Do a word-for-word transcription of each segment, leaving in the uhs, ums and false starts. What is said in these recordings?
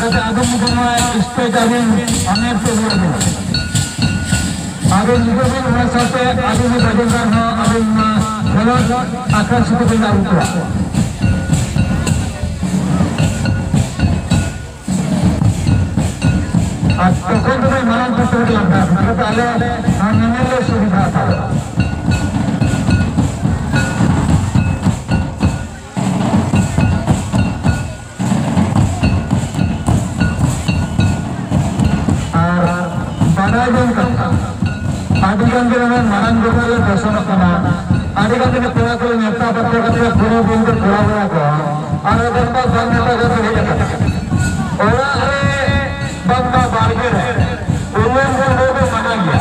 ᱟᱹᱵᱤᱱ ᱡᱩᱫᱤ ᱱᱚᱣᱟ stage ᱟᱹᱵᱤᱱ ᱟᱢᱮᱨ ᱛᱮ ᱦᱩᱭ ᱟᱹᱵᱤᱱᱟ᱾ ᱟᱹᱵᱤᱱ ᱡᱩᱫᱤ ᱵᱤᱱ ᱚᱱᱟ ᱥᱟᱶᱛᱮ ᱟᱹᱵᱤᱱ ᱨᱮᱱ ᱵᱟᱡᱮᱱᱫᱟᱨ ᱦᱚᱸ ᱟᱹᱵᱤᱱ ᱱᱚᱣᱟ ᱠᱷᱮᱞᱳᱰ ᱟᱠᱷᱲᱟ ᱥᱩᱫᱷᱩ ᱵᱤᱱ ᱟᱹᱜᱩ ᱠᱚᱣᱟ᱾ ᱟᱨ ᱛᱚᱠᱷᱚᱱ ᱫᱚ ᱢᱟᱨᱟᱝ ᱯᱩᱥᱛᱚᱠ ᱞᱟᱜᱟᱜᱼᱟ, ᱪᱤᱠᱟᱹᱛᱮ ᱟᱞᱮ ᱱᱚᱣᱟ ᱧᱮᱧᱮᱞ ᱞᱮ ᱥᱩᱵᱤᱫᱷᱟ ᱦᱟᱛᱟᱣᱟ᱾ ᱟᱨ ᱵᱟᱰᱟᱭ ᱡᱚᱝ ᱠᱟᱛᱷᱟ, ᱟᱹᱰᱤ ᱜᱟᱱ ᱜᱮ ᱱᱚᱰᱮ ᱢᱟᱨᱟᱝ ᱡᱟᱭᱜᱟ ᱨᱮ ᱫᱚᱨᱥᱚᱱᱚᱜ ᱠᱟᱱᱟ, ᱟᱹᱰᱤ ᱜᱟᱱ ᱜᱮ ᱠᱚᱲᱟ ᱠᱚ ᱱᱮᱣᱛᱟ ᱯᱟᱨᱪᱟ ᱠᱟᱛᱮ ᱯᱩᱨᱟᱹ ᱫᱤᱱ ᱠᱚ ᱠᱚᱨᱟᱣ ᱵᱟᱲᱟ ᱠᱚᱣᱟ᱾ ᱟᱨ ᱟᱫᱚ ᱱᱚᱝᱠᱟ ᱵᱟᱝ ᱱᱮᱣᱛᱟ ᱠᱟᱛᱮ ᱦᱮᱡ ᱟᱠᱟᱱᱟ᱾ ᱚᱲᱟᱜ ᱨᱮ ᱵᱟᱝ ᱵᱟ ᱵᱟᱲᱜᱮ ᱨᱮ ᱩᱢᱩᱞ ᱨᱮ ᱫᱚ ᱢᱟᱱᱟ ᱜᱮᱭᱟ᱾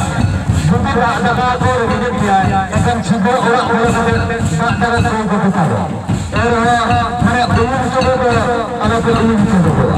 ᱡᱩᱫᱤ ᱫᱟᱜ ᱫᱟᱠᱟ ᱠᱚ ᱨᱮᱸᱜᱮᱡ ᱜᱮᱭᱟ, ᱮᱱᱠᱷᱟᱱ ᱥᱤᱫᱷᱟᱹ ᱚᱲᱟᱜ ᱵᱚᱞᱚ ᱠᱟᱛᱮ ᱫᱟᱜ ᱫᱟᱠᱟ ᱠᱚ ᱤᱫᱤ ᱛᱟᱵᱚᱱᱟ᱾ ᱮᱱ ᱨᱮᱦᱚᱸ ᱢᱟᱱᱮ ᱩᱢᱩᱞ ᱦᱚᱪᱚ ᱫᱚ ᱟᱞᱚ ᱯᱮ ᱩᱢᱩᱞ ᱦᱚᱪᱚ ᱠᱚᱣᱟ᱾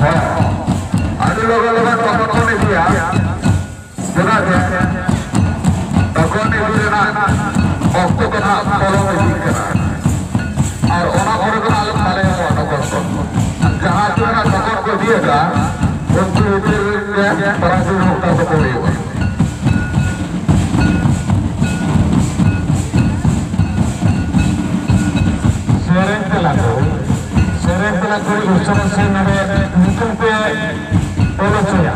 ᱦᱮᱸ, ᱟᱹᱰᱤ ᱞᱚᱜᱚᱱ ᱞᱚᱜᱚᱱ ᱛᱚᱠᱚᱛ ᱵᱚᱱ ᱤᱫᱤᱭᱟ᱾ ᱪᱮᱫᱟᱜ ᱥᱮ ᱛᱚᱠᱚᱛ ᱤᱫᱤ ᱨᱮᱱᱟᱜ ᱚᱠᱛᱚ ᱫᱚ ᱱᱟᱦᱟᱜ ᱯᱚᱞᱚᱢ ᱤᱫᱤᱜ ᱠᱟᱱᱟ᱾ ᱟᱨ ᱚᱱᱟ ᱯᱚᱨᱮ ᱫᱚ ᱱᱟᱦᱟᱜ ᱵᱟᱞᱮ ᱮᱢᱚᱜᱼᱟ ᱛᱚᱠᱚᱛ ᱫᱚ᱾ ᱟᱨ ᱡᱟᱦᱟᱸ ᱛᱤᱱᱟᱹᱜ ᱛᱚᱠᱚᱛ ᱠᱚ ᱤᱫᱤ ᱟᱠᱟᱫ, ᱩᱱᱠᱩ ᱵᱷᱤᱛᱤᱨ ᱨᱮ ᱯᱨᱟᱭᱤᱡᱽ ᱦᱚᱸ ᱚᱠᱟ ᱫᱚᱠᱚ ᱦᱩᱭᱩᱜᱼᱟ᱾ ᱠᱩᱲᱤ ᱩᱥᱟᱹᱨᱟ ᱥᱮ ᱱᱚᱰᱮ ᱧᱩᱛᱩᱢ ᱯᱮ ᱚᱞ ᱦᱚᱪᱚᱭᱟ᱾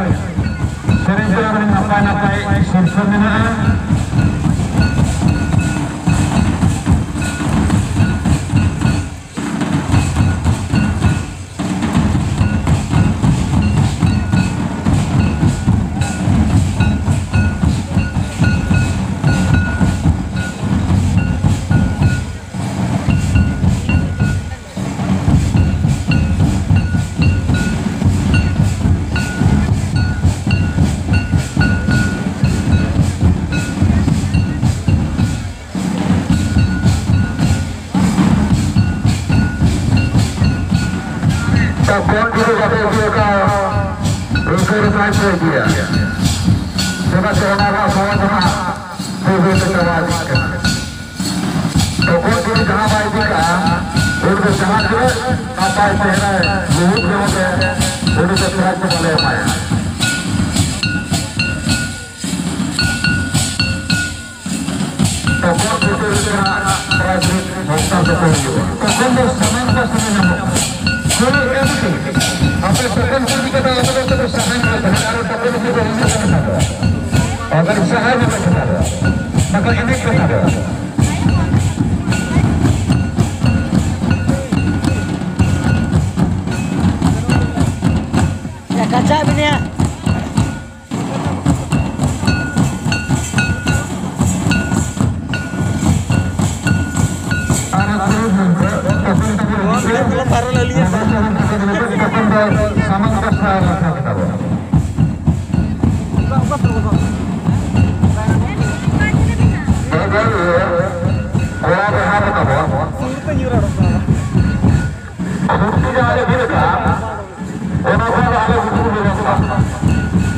ᱥᱮᱨᱮᱧ ᱛᱮ ᱟᱹᱰᱤ ᱱᱟᱯᱟᱭ ᱱᱟᱯᱟᱭ ᱥᱤᱨᱯᱷᱟᱹ ᱢᱮᱱᱟᱜᱼᱟ᱾ ᱛᱚᱠᱷᱚᱱ ᱡᱩᱫᱤ ᱵᱟᱯᱮ ᱤᱫᱤ ᱟᱠᱟᱫ, ᱩᱱᱠᱩ ᱨᱮ ᱯᱨᱟᱭᱤᱡᱽ ᱯᱮ ᱤᱫᱤᱭᱟ᱾ ᱪᱮᱫᱟᱜ ᱥᱮ ᱚᱱᱟ ᱨᱮᱱᱟᱜ ᱥᱚᱢᱚᱭ ᱫᱚ ᱦᱟᱸᱜ ᱵᱟᱹᱭ ᱵᱟᱹᱭ ᱛᱮ ᱪᱟᱵᱟ ᱤᱫᱤᱜ ᱠᱟᱱᱟ᱾ ᱛᱚᱠᱷᱚᱱ ᱡᱩᱫᱤ ᱡᱟᱦᱟᱸ ᱵᱟᱭ ᱤᱫᱤ ᱠᱟᱜᱼᱟ, ᱩᱱᱤ ᱫᱚ ᱡᱟᱦᱟᱸ ᱛᱤᱱᱟᱹᱜ ᱱᱟᱯᱟᱭ ᱪᱮᱦᱨᱟᱭ ᱞᱩᱦᱩᱠ ᱨᱮᱦᱚᱸ ᱜᱮ, ᱩᱱᱤ ᱫᱚ ᱯᱨᱟᱭᱤᱡᱽ ᱫᱚ ᱵᱟᱞᱮ ᱮᱢᱟᱭᱟ᱾ ᱛᱚᱠᱷᱚᱱ ᱵᱷᱤᱛᱤᱨ ᱨᱮᱱᱟᱜ ᱯᱨᱟᱭᱤᱡᱽ ᱵᱷᱚᱠᱛᱟ ᱫᱚᱠᱚ ᱦᱩᱭᱩᱜᱼᱟ᱾ ᱛᱚᱠᱷᱚᱱ ᱫᱚ ᱥᱟᱱᱟᱢ ᱠᱚ ᱥᱟᱱᱟᱢ ᱧᱟᱢᱚᱜᱼᱟ᱾ ᱠᱩᱲᱤ ᱮᱢ ᱠᱤ? ᱟᱯᱮ ᱛᱚᱠᱷᱚᱱ ᱠᱚ ᱤᱫᱤ ᱠᱟᱛᱮ ᱟᱯᱮ ᱫᱚ ᱛᱚᱵᱮ ᱥᱟᱦᱟᱭ ᱢᱮ, ᱛᱟᱦᱮᱸ ᱟᱨ ᱛᱚᱠᱷᱚᱱ ᱩᱱᱠᱩ ᱫᱚ ᱤᱧ ᱫᱚ ᱵᱟᱹᱧ ᱥᱟᱦᱟᱭ ᱠᱚᱣᱟ᱾ ᱟᱜᱟᱨ ᱥᱟᱦᱟᱭ ᱢᱮ ᱠᱟᱛᱷᱟ ᱫᱚ, ᱵᱟᱠᱷᱟᱱ ᱮᱱᱮᱡ ᱠᱟᱛᱷᱟ ᱫᱚ᱾ ᱠᱟᱪᱟ ᱢᱮᱱᱟᱭᱟ᱾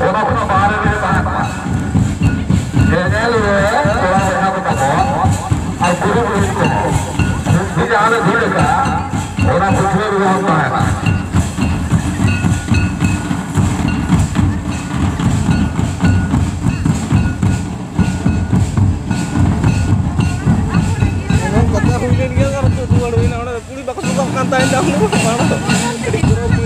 ᱚᱱᱟ ᱠᱷᱚᱱ ᱵᱟᱦᱨᱮ ᱨᱮ ᱛᱟᱦᱮᱱ ᱢᱟ᱾ ᱧᱮᱧᱮᱞ ᱨᱮ ᱠᱚᱲᱟ ᱵᱚᱭᱦᱟ ᱠᱚ ᱛᱟᱵᱚ ᱟᱨ ᱠᱩᱲᱤ ᱠᱩᱲᱤ ᱠᱚ ᱯᱩᱛᱷᱤ ᱡᱟᱦᱟᱸ ᱨᱮ ᱵᱷᱤᱲ ᱟᱠᱟᱫ, ᱚᱱᱟ ᱯᱩᱛᱷᱤ ᱨᱮ ᱵᱚᱱ ᱛᱟᱦᱮᱱᱟ᱾ ᱠᱟᱛᱷᱟ ᱦᱩᱭ ᱞᱮᱱ ᱜᱮᱭᱟ, ᱟᱨ ᱱᱤᱛᱚᱜ ᱨᱩᱣᱟᱹᱲ ᱦᱩᱭᱱᱟ, ᱚᱸᱰᱮ ᱠᱩᱲᱤ ᱵᱟᱠᱚ ᱥᱟᱵᱚᱜ ᱠᱟᱱ ᱛᱟᱭᱚᱢ ᱫᱚ ᱵᱟᱝ ᱫᱚ᱾